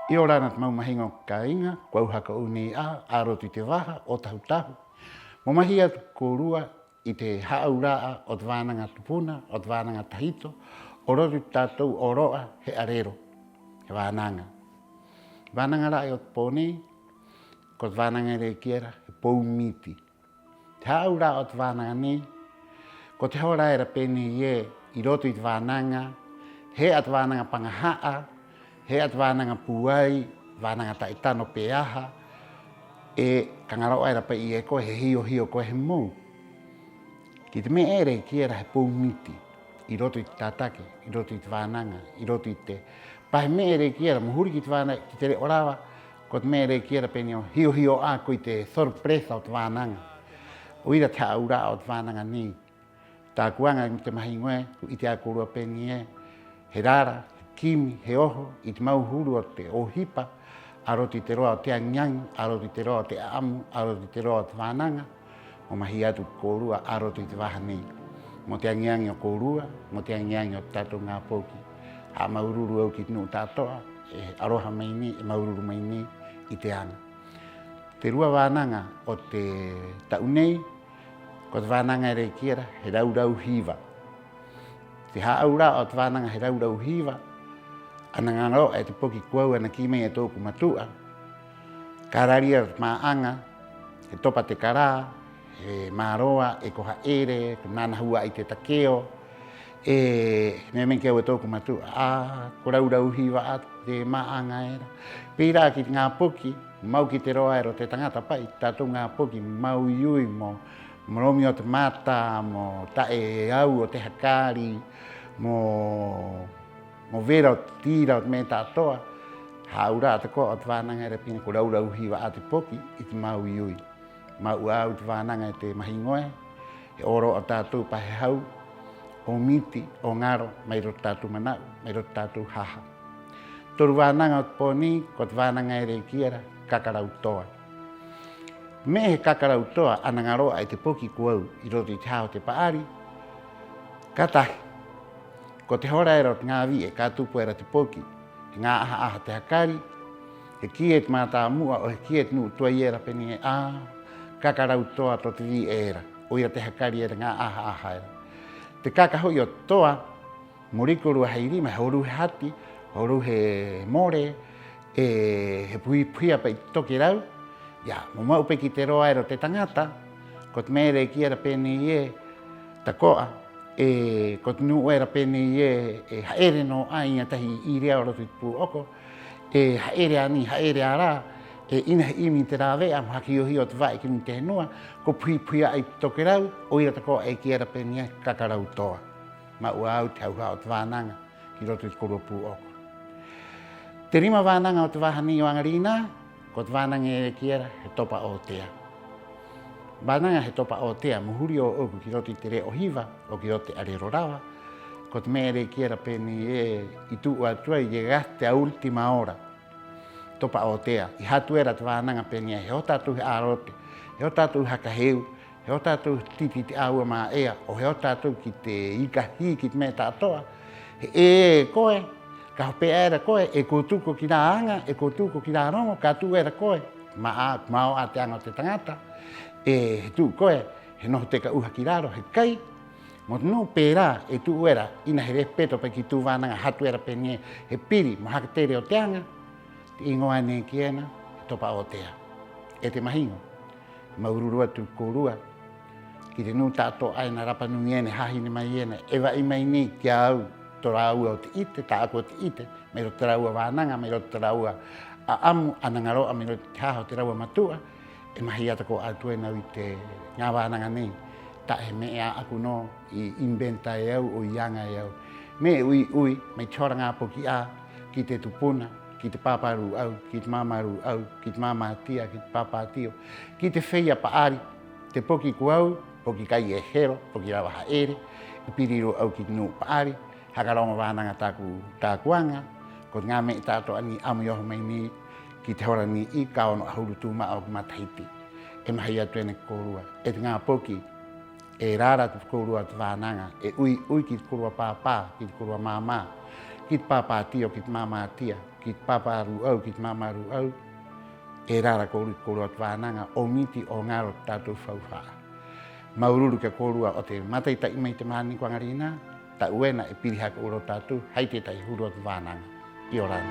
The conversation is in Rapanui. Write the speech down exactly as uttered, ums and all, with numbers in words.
'Iorana te mau mahiŋo o te kāiŋa, ko au haka 'ou nei 'ā, a roto i te vaha o Tahu-tahu, mo mahi atu ki a kōrua i te hā'aura'a o te vānaŋa tupuna, o te vānaŋa tahito, o roto i te tātou 'ōro'a he 'arero, he vānaŋa. Vānaŋa ra'e o te pō nei, ko te vānaŋa era e kī era he pou miti. Te hā'aura'a o te vānaŋa nei, ko te hora era pē nei ē: 'i roto i te vānaŋa, he e'a te vānaŋa paŋaha'a, he e'a te vānaŋa pūai, vānaŋa ta'e tano pēaha, 'e ka ŋaro'a era pa'i e koe, he hio-hio koe, he mou. Ki te me'e era e kī era he pou miti, 'i roto i te tātake, 'i roto i te vānaŋa, 'i roto i te, pa he me'e era e kī era mo huri ki te vānaŋa, ki te re'o rava, ko te me'e era e kī era pē nei ē: hio-hio 'ā koe i te sorpresa o te vānaŋa. 'O ira te hā'aura'a o te vānaŋa nei. Tā'aku aŋa mo te mahiŋo ē, ko 'ite 'ā kōrua pē nei ē: he rara, he kimi, he oho i te mau huru o te 'ōhipa a roto i te roa o te aŋi-aŋi, a roto i te roa o te 'a'amu, a roto i te roa o te vānaŋa, mo mahi atu ki a kōrua a roto i te vaha nei. Mo te aŋi-aŋi o kōrua, mo te aŋi-aŋi o te tātou ŋā poki, ha'amāuru-uru au ki te nu'u ta'ato'a e 'aroha mai nei, e māuru-uru mai nei i te aŋa. Te rua vānaŋa o te ta'u nei, ko te vānaŋa era e kī era he rau-rau hiva. Te hā'aura'a o te vānaŋa he rau-rau hiva, ana ŋaro'a e te poki ko au ana kī mai e tō'oku matu'a: Ka rari era te mā'aŋa, he topa te karā, he māroa, 'e ko ha'ere, ko nānahu 'ā i te takeo, 'e he me'e mai ki a au e tō'oku matu'a: 'Ā, ko rau-rau hiva 'ā te mā'aŋa era. Pē ira 'ā ki te ŋā poki, mau ki te roa era o te taŋata pa'i, te tātou ŋā poki mau ui-ui mo, mo romi o te mata, mo ta'e au o te hakari, mo, mo vera o te tira, o te me'e ta'ato'a. Hā'aura'a tako'a o te vānaŋa era pē nei ē: ko rau-rau hiva 'ā te poki i te mau ui-ui. Ma'u a au te vānaŋa e te mahiŋo ē, he 'ōro'a o tātou pa he hau, 'o miti, 'o ŋaro mai roto i te tātou mana'u, mai roto i te tātou haha. Toru vānaŋa o te pō nei, ko te vānaŋa era e kī era he kakarau toa. Me'e he kakarau toa ana ŋaro'a e te poki ko au 'i roto i te haha o te pa'ari. Ka tahi, ko te hora era o te ŋā vi'e ka tupu era te poki, he ŋā'aha-'aha te hakari, he kī e te mātāmu'a 'o he kī e te nu'u tuai era pē nei ē: 'Ā, kakarau toa tō te vi'e era. 'O ira te hakari era ŋā'aha-'aha era. Te kaka ho'i o te toa, mo riko rua hai rima, he hōrou he hati, hōrou he more, 'e he puhi-puhia pa'i te tokerau. Ia, mo ma'u pa'i ki te roa era o te taŋata, ko te me'e era e kī era pē nei ē: tako'a, 'e ko te nu'u era pē nei ē, e ha'ere nō 'ā 'ina tahi 'īrē o roto i te pū'oko, e ha'ere a nei, ha'ere a rā, 'e 'ina he 'imi i te rāve'a mo haka hio-hio o te va'e ki ruŋa i te henua, ko puhi-puhia ai te tokerau. 'O ira tako'a e kī era pē nei ē: kakarau toa. Ma'u a au te hauha'a o te vānaŋa ki roto i te kōrua pū'oko. Te rima vānaŋa o te vaha nei o 'aŋa rinā, ko te vānaŋa era e kī era he topa 'ōtea. Vānaŋa he topa 'ōtea, mo huri ō'oku ki roto i te re'o hiva 'o ki roto i te 'arero rava, ko te me'e era e kī era pē nei ē: i tu'u atu ai, llegaste a última hora. Topa 'ōtea, i hatu era te vānaŋa pē nei ē: he oho tātou he 'ārote, he oho tātou haka heu, he oho tātou titi i te 'āua mā'ea, 'o he oho tātou ki te ika hī, ki te me'e ta'ato'a. He 'ē e koe, ka hope'a era koe, 'e ko tu'u koe ki rā aŋa, 'e ko tu'u koe ki rā roŋo, ka tu'u era koe. Mao 'ā, mao 'ā te aŋa o te taŋata, 'e he tu'u koe, he noho te ka'uha ki raro, he kai. Mo te nu'u pē rā e tu'u era, 'ina he respeto pa'i ki tū vānaŋa, hatu era pē nei ē: he piri mo haka tere o te aŋa. Te 'īŋoa ena e kī ena he topa 'ōtea. 'E te mahiŋo, māuru-uru atu ki a kōrua, ki te nu'u ta'ato'a ena Rapa Nui ena e hāhine mai ena, e va'ai mai nei ki a au, tō rāua o te 'ite, tā'aku o te 'ite, mai roto i te rāua vānaŋa, mai roto i te rāua 'a'amu ana ŋaro'a mai roto i te haha o te rāua matu'a, e mahi tako'a atu ena a au i te ŋā vānaŋa nei. Ta'e he me'e 'ā'aku nō i inventa e au 'o i aŋa e au. Me'e 'ui-'ui mai te hora ŋā poki 'ā ki te tupuna, ki te pāpā rū'au, ki te māmā rū'au, ki te māmā tia, ki te pāpā tio, ki te feia pa'ari. Te poki ko au, poki kai e hero, poki rava ha'ere, e piri rō 'ā au ki te nu'u pa'ari, haka roŋo vānaŋa tā'aku, tā'aku aŋa, ko te ŋā me'e ta'ato'a nei 'amo i oho mai nei ki te hora nei 'ī, ka ono 'ahuru tūma'a o te matahiti. E mahi atu ena ki a kōrua, 'e te ŋā poki, e rara te kōrua o te vānaŋa, e 'ui-'ui ki te kōrua pāpā, ki te kōrua māmā, ki te pāpā tio, ki te māmā tia, ki te pāpā rū'au, ki te māmā rū'au, e rara kōrua i te kōrua o te vānaŋa, 'o miti, 'o ŋaro te tātou faufa'a. Māuru-uru ki a kōrua 'o te māta'i-ta'i mai i te mahana nei ko 'aŋa rinā, ta'u ena e piri haka 'ou rō tātou hai tētahi huru o te vānaŋa. 'Iorana.